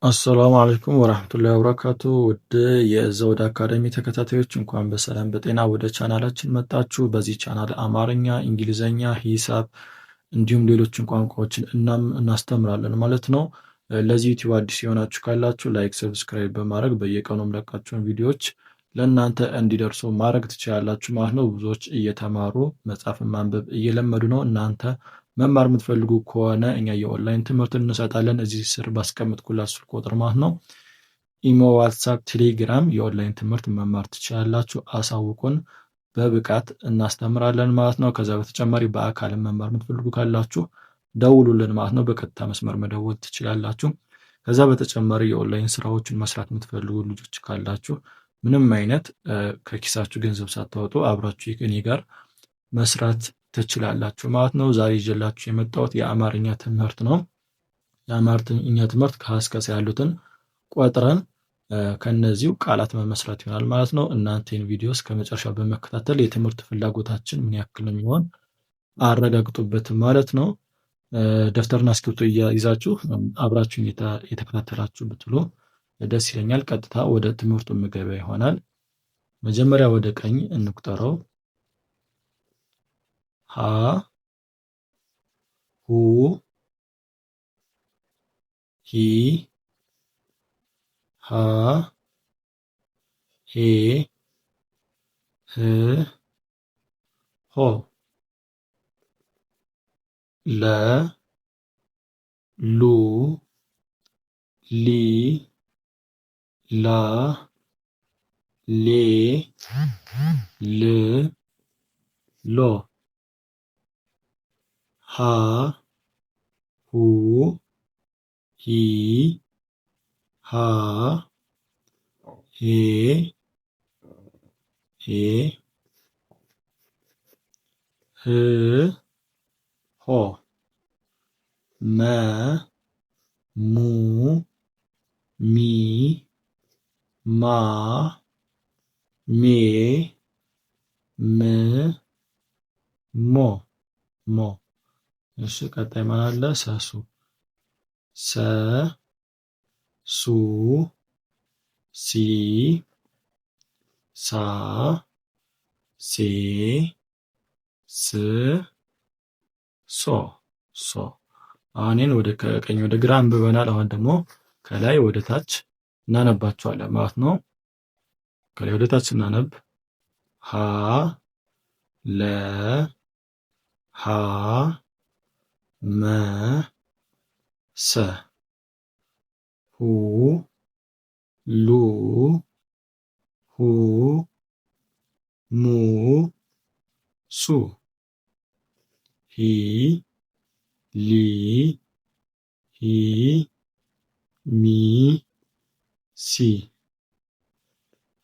አሰላሙ አለይኩም ወራህመቱላሂ ወበረካቱ። ውድ የዘውድ አካዳሚ ተከታታዮች እንኳን በሰላም በጤና ወደ ቻናላችን መጣችሁ። በዚህ ቻናል አማርኛ፣ እንግሊዘኛ፣ ሂሳብ እንዲሁም ሌሎችን ቋንቋዎችን እናስተምራለን ማለት ነው። ለዚህ ዩቲዩብ አዲስ የሆናችሁ ካላችሁ like፣ subscribe በማድረግ በየቀኑ የምለቃቸውን ቪዲዮዎች ለእናንተ እንዲደርሱ ማድረግ ትችላላችሁ ማለት ነው። ብዙዎች እየተማሩ መጻፍን ማንበብ እየለመዱ ነው። እናንተ መማር የምትፈልጉ ከሆነ እኛ የኦንላይን ትምህርት እንሰጣለን። እዚህ ስር ባስቀመጥኩላችሁ ስልክ ቁጥር ማለት ነው። ኢሞ፣ ዋትሳፕ፣ ቴሌግራም የኦንላይን ትምህርት መማር ትችላላችሁ። አሳውቁን፣ በብቃት እናስተምራለን ማለት ነው። ከዛ በተጨማሪ በአካል መማር የምትፈልጉ ካላችሁ ደውሉልን ማለት ነው። በቀጥታ መስመር መደወል ትችላላችሁ። ከዛ በተጨማሪ የኦንላይን ስራዎችን መስራት የምትፈልጉ ልጆች ካላችሁ ምንም አይነት ከኪሳችሁ ገንዘብ ሳታወጡ አብራችሁ ከእኔ ጋር መስራት ትችላላችሁ ማለት ነው። ዛሬ ይዤላችሁ የመጣሁት የአማርኛ ትምህርት ነው። የአማርኛ ትምህርት ከሀ እስከ ሰ ያሉትን ቆጥረን ከነዚሁ ቃላት መመስረት ይሆናል ማለት ነው። እናንተ ይህን ቪዲዮ እስከ መጨረሻ በመከታተል የትምህርት ፍላጎታችን ምን ያክል ነው የሚሆን አረጋግጡበት ማለት ነው። ደብተርና እስክሪብቶ ይዛችሁ አብራችሁ የተከታተላችሁ ብትሉ ደስ ይለኛል። ቀጥታ ወደ ትምህርቱ ምገባ ይሆናል። መጀመሪያ ወደ ቀኝ እንቁጠረው። ሀ ሁ ሂ ሃ ሄ ህ ሆ ለ ሉ ሊ ላ ሌ ል ሎ ሃ ሁ ሂ ሃ ሄ ሄ ህ ሆ መ ሙ ሚ ማ ሜ ም ሞ ሞ። እሺ ቀጣይ ማን አለ? ሰሱ ሰ ሱ ሲ ሳ ሴ ስ ሶ ሶ። አሁን ይሄን ወደ ከቀኝ ወደ ግራ አንብበናል። አሁን ደግሞ ከላይ ወደ ታች እናነባቸዋለን ማለት ነው። ከላይ ወደ ታች ስናነብ ሀ ለ ሃ መ ሰ ሁ ሉ ሁ ሙ ሱ ሂ ሊ ሂ ሚ ሲ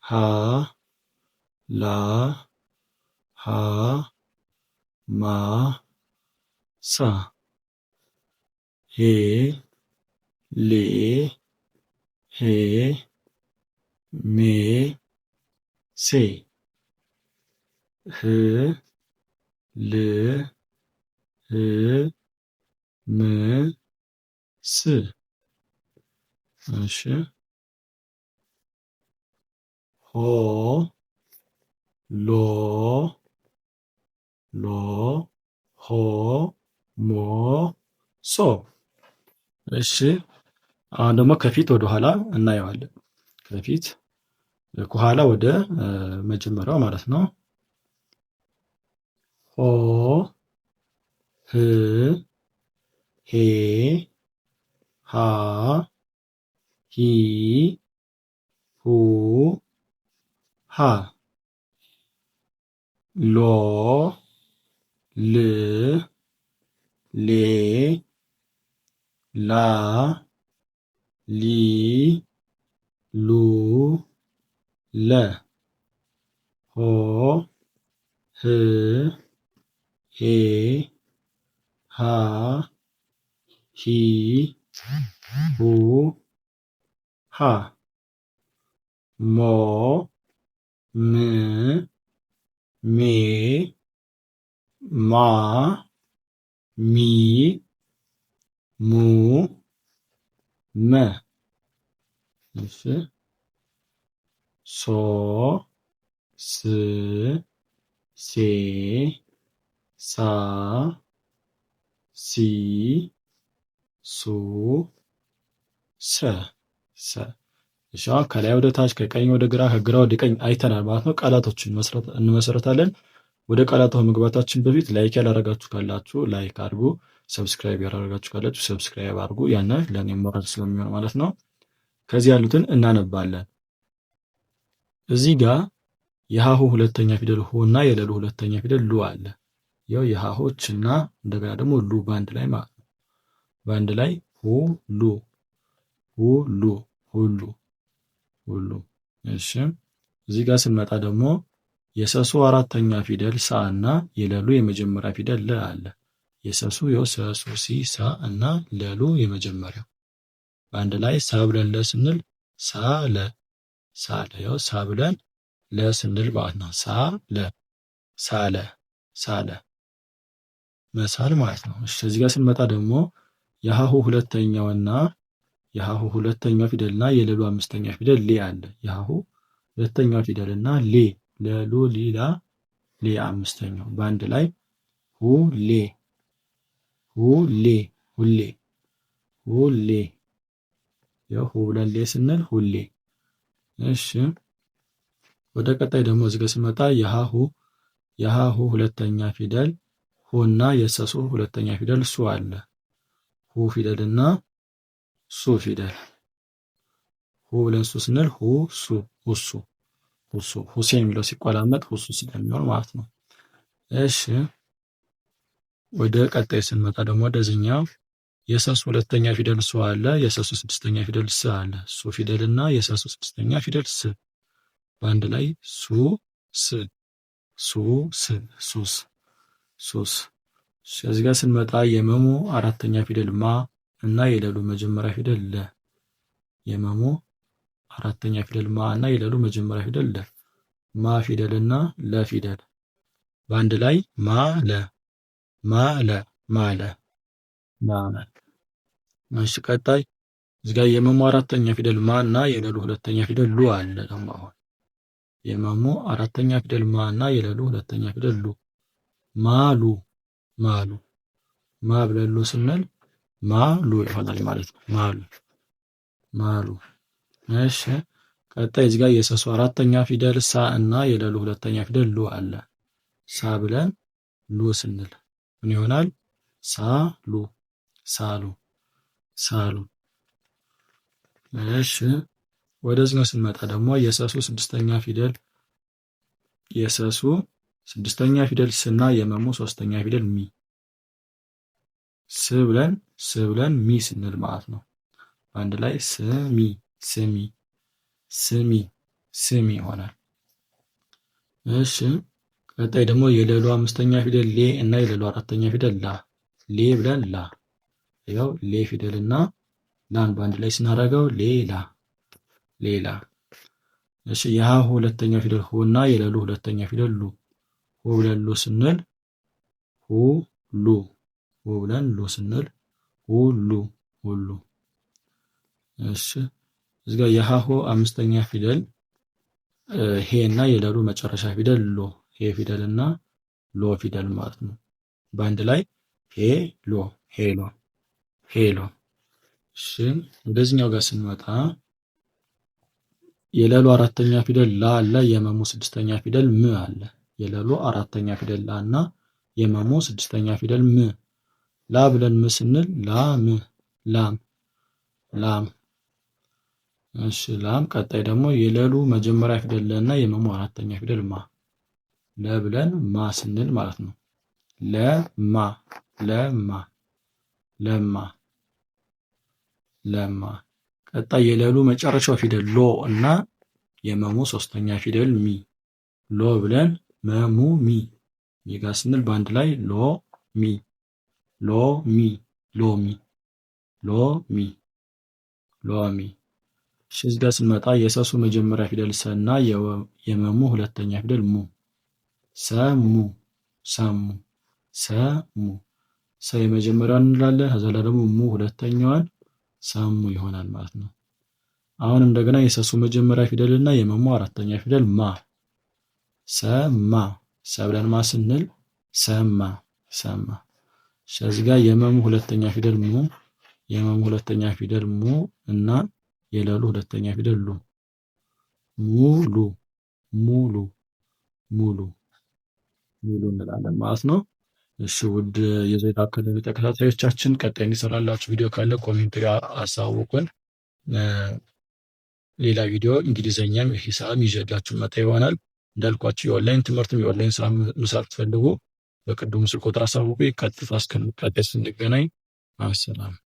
ሃ ላ ሃ ማ ሳ ሄ ሌ ሄ ሜ ሴ ህ ል ህ ም ስ። እሺ ሆ ሎ ሎ ሆ ሞ ሶ። እሺ አሁን ደግሞ ከፊት ወደ ኋላ እናየዋለን። ከፊት ከኋላ ወደ መጀመሪያው ማለት ነው። ሆ ህ ሄ ሃ ሂ ሁ ሃ ሎ ል ሌ ላ ሊ ሉ ለ ሆ ህ ሄ ሃ ሂ ሁ ሃ ሞ ም ሜ ማ ሚ ሙ መ። እሺ ሶ ስ ሴ ሳ ሲ ሱ ሰ ሰ። እሺ አሁን ከላይ ወደ ታች፣ ከቀኝ ወደ ግራ፣ ከግራ ወደ ቀኝ አይተናል ማለት ነው። ቃላቶችን እንመሰረታለን። ወደ ቃላቱ መግባታችን በፊት like ያላረጋችሁ ካላችሁ like አድርጉ። Subscribe ያላረጋችሁ ካላችሁ subscribe አድርጉ። ያን ለእኔ ሞራል ስለሚሆን ማለት ነው። ከዚህ ያሉትን እናነባለን። እዚህ ጋር የሀሁ ሁለተኛ ፊደል ሁ እና የለሉ ሁለተኛ ፊደል ሉ አለ። ያው የሀሆች እና እንደገና ደግሞ ሉ በአንድ ላይ ማለት ነው። በአንድ ላይ ሁ ሉ ሁ ሉ ሁሉ ሁሉ። እሺ እዚህ ጋር ስንመጣ ደግሞ የሰሱ አራተኛ ፊደል ሳ እና የለሉ የመጀመሪያ ፊደል ለ አለ። የሰሱ ያው ሰሱ ሲ ሳ እና ለሉ የመጀመሪያው በአንድ ላይ ሳ ብለን ለ ስንል ሳ ለ ሳለ። ያው ሳ ብለን ለ ስንል ማለት ነው። ሳ ለ ሳለ ሳለ መሳል ማለት ነው። እሺ እዚህ ጋር ስንመጣ ደግሞ የሀሁ ሁለተኛውና የሀሁ ሁለተኛው ፊደልና የለሉ አምስተኛ ፊደል ሌ አለ። የሀሁ ሁለተኛው ፊደልና ሌ ለሉ ሊላ ሌ አምስተኛው በአንድ ላይ ሁ ሌ ሁ ሌ ሁሌ ሁሌ። ያው ሁ ብለን ሌ ስንል ሁሌ። እሺ ወደ ቀጣይ ደግሞ እዚህ ጋር ስንመጣ የሀሁ ሁለተኛ ፊደል ሁ እና የሰሱ ሁለተኛ ፊደል ሱ አለ። ሁ ፊደልና ሱ ፊደል ሁ ብለን ሱ ስንል ሁ ሱ ሁሱ ሁሱ ሁሴን የሚለው ሲቆላመጥ ሁሱ ስለሚሆን ማለት ነው። እሺ ወደ ቀጣይ ስንመጣ ደግሞ ወደዚህኛው የሰሱ ሁለተኛ ፊደል ሱ አለ። የሰሱ ስድስተኛ ፊደል ስ አለ። ሱ ፊደል እና የሰሱ ስድስተኛ ፊደል ስ በአንድ ላይ ሱ ስ ሱ ስ ሱስ ሱስ። እዚህ ጋር ስንመጣ የመሙ አራተኛ ፊደል ማ እና የለሉ መጀመሪያ ፊደል ለ። የመሙ አራተኛ ፊደል ማ እና የለሉ መጀመሪያ ፊደል ለ። ማ ፊደል እና ለ ፊደል በአንድ ላይ ማ ለ ማ ለ ማለ ማለ። እሺ ቀጣይ እዚህ ጋር የመሙ አራተኛ ፊደል ማ እና የለሉ ሁለተኛ ፊደል ሉ አለ። ደግሞ አሁን የመሙ አራተኛ ፊደል ማ እና የለሉ ሁለተኛ ፊደል ሉ። ማሉ ማሉ ማ ብለን ሉ ስንል ማሉ ይሆናል ማለት ነው። ማሉ ማሉ። እሺ ቀጣይ እዚህ ጋር የሰሱ አራተኛ ፊደል ሳ እና የለሉ ሁለተኛ ፊደል ሉ አለ። ሳ ብለን ሉ ስንል ምን ይሆናል? ሳ ሉ ሳሉ ሳሉ። እሺ ወደዚህኛው ስንመጣ ደግሞ የሰሱ ስድስተኛ ፊደል የሰሱ ስድስተኛ ፊደል ስና የመሙ ሶስተኛ ፊደል ሚ ስ ብለን ስ ብለን ሚ ስንል ማለት ነው። በአንድ ላይ ስሚ ስሚ ስሚ ስሚ ይሆናል። እሺ ቀጣይ ደግሞ የለሉ አምስተኛ ፊደል ሌ እና የለሉ አራተኛ ፊደል ላ ሌ ብለን ላ ያው ሌ ፊደል እና ላን በአንድ ላይ ስናደርገው ሌላ ሌላ። እሺ የሀሁ ሁለተኛ ፊደል ሁ እና የለሉ ሁለተኛ ፊደል ሉ ሁ ብለን ሉ ስንል ሁ ሉ ሁ ብለን ሉ ስንል ሁ ሉ ሁሉ። እሺ እዚህ ጋር የሀሁ አምስተኛ ፊደል ሄ እና የለሉ መጨረሻ ፊደል ሎ ሄ ፊደል እና ሎ ፊደል ማለት ነው። በአንድ ላይ ሄ ሎ ሄሎ ሄሎ። እሺ ወደዚህኛው ጋር ስንመጣ የለሉ አራተኛ ፊደል ላ አለ። የመሙ ስድስተኛ ፊደል ም አለ። የለሉ አራተኛ ፊደል ላ እና የመሙ ስድስተኛ ፊደል ም። ላ ብለን ም ስንል ላም ላም ላም። እሺ ላም። ቀጣይ ደግሞ የለሉ መጀመሪያ ፊደል ለ እና የመሙ አራተኛ ፊደል ማ። ለ ብለን ማ ስንል ማለት ነው። ለማ ለማ ለማ ለማ። ቀጣይ የለሉ መጨረሻው ፊደል ሎ እና የመሙ ሶስተኛ ፊደል ሚ። ሎ ብለን መሙ ሚ ሚ ጋር ስንል በአንድ ላይ ሎ ሚ ሎ ሚ ሎሚ ሎሚ ሎሚ። እሺ እዚህ ጋር ስንመጣ የሰሱ መጀመሪያ ፊደል ሰ እና የመሙ ሁለተኛ ፊደል ሙ። ሰሙ ሰሙ ሰሙ። ሰ የመጀመሪያዋን እንላለን። ከዛ ላይ ደግሞ ሙ ሁለተኛዋን ሰሙ ይሆናል ማለት ነው። አሁን እንደገና የሰሱ መጀመሪያ ፊደል እና የመሙ አራተኛ ፊደል ማ፣ ሰማ። ሰ ብለን ማ ስንል ሰማ፣ ሰማ። እዚህ ጋር የመሙ ሁለተኛ ፊደል ሙ፣ የመሙ ሁለተኛ ፊደል ሙ እና የለሉ ሁለተኛ ፊደል ሉ፣ ሙሉ፣ ሙሉ፣ ሙሉ፣ ሙሉ እንላለን ማለት ነው። እሺ ውድ የዘውድ አካዳሚ ተከታታዮቻችን ቀጣይ እንዲሰራላችሁ ቪዲዮ ካለ comment ጋር አሳውቁን። ሌላ ቪዲዮ እንግሊዘኛም ሂሳብም ይዤላችሁ መጣ ይሆናል። እንዳልኳችሁ የኦንላይን ትምህርትም የኦንላይን ስራ መስራት ትፈልጉ በቅድሙ ስልክ ቁጥር አሳውቁ። ቀጥታ እስከንቀጣይ ስንገናኝ مع السلامة።